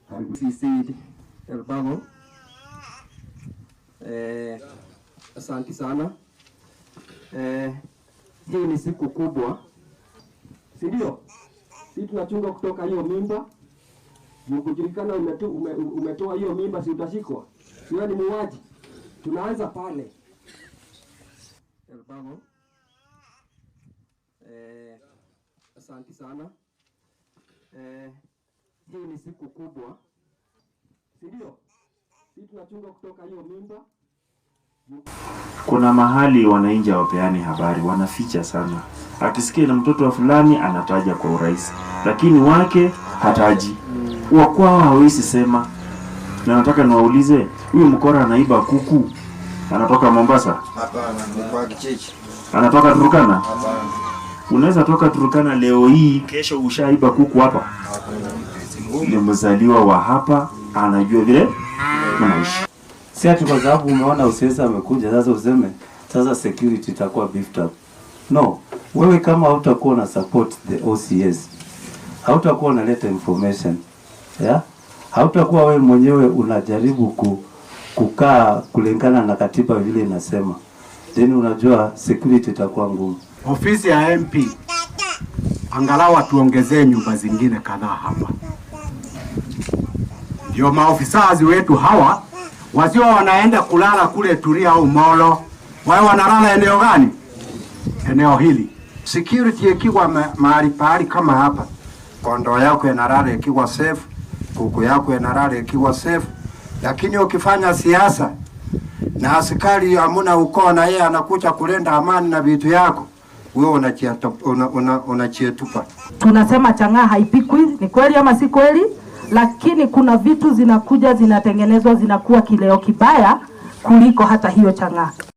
CC Elbago. Asante sana. Hii ni siku kubwa, si ndio? Si tunachunga kutoka hiyo mimba. Kujulikana umetoa hiyo mimba, si utashikwa? Si wewe ni muuaji? Tunaanza pale Elbago. Asante sana. Hii ni siku kubwa, si ndio? Si tunachunga kutoka hiyo mimba. Kuna mahali wananchi hawapeani habari, wanaficha sana. Akisikia na mtoto wa fulani anataja kwa urahisi, lakini wake hataji. Wa kwao hawezi sema. Na nataka niwaulize, huyu mkora anaiba kuku anatoka Mombasa? Hapana, ni kwa kijiji. Anatoka Turkana? Hapana. Unaweza toka Turkana leo hii, kesho ushaiba kuku hapa. Ni mzaliwa wa hapa, anajua vile mnaishi. Si ati kwa sababu umeona OCS amekuja sasa useme sasa security itakuwa beefed up. No, wewe kama hautakuwa na support the OCS, hautakuwa unaleta information, yeah? Hautakuwa wewe mwenyewe unajaribu kukaa kulingana na katiba vile inasema, then unajua security itakuwa ngumu. Ofisi ya MP angalau atuongezee nyumba zingine kadhaa hapa, ndio maofisa wetu hawa wasio wanaenda kulala kule Turia au Molo, wao wanalala eneo gani? Eneo hili. Security ikiwa mahali pahali kama hapa, kondoo yako inalala ikiwa safe, kuku yako inalala ikiwa safe, lakini ukifanya siasa na askari hamuna ukoo na yeye anakuja kulinda amani na vitu yako, wewe unachietupa. Tunasema chang'aa haipikwi, ni kweli ama si kweli? Lakini kuna vitu zinakuja zinatengenezwa zinakuwa kileo kibaya kuliko hata hiyo chang'aa.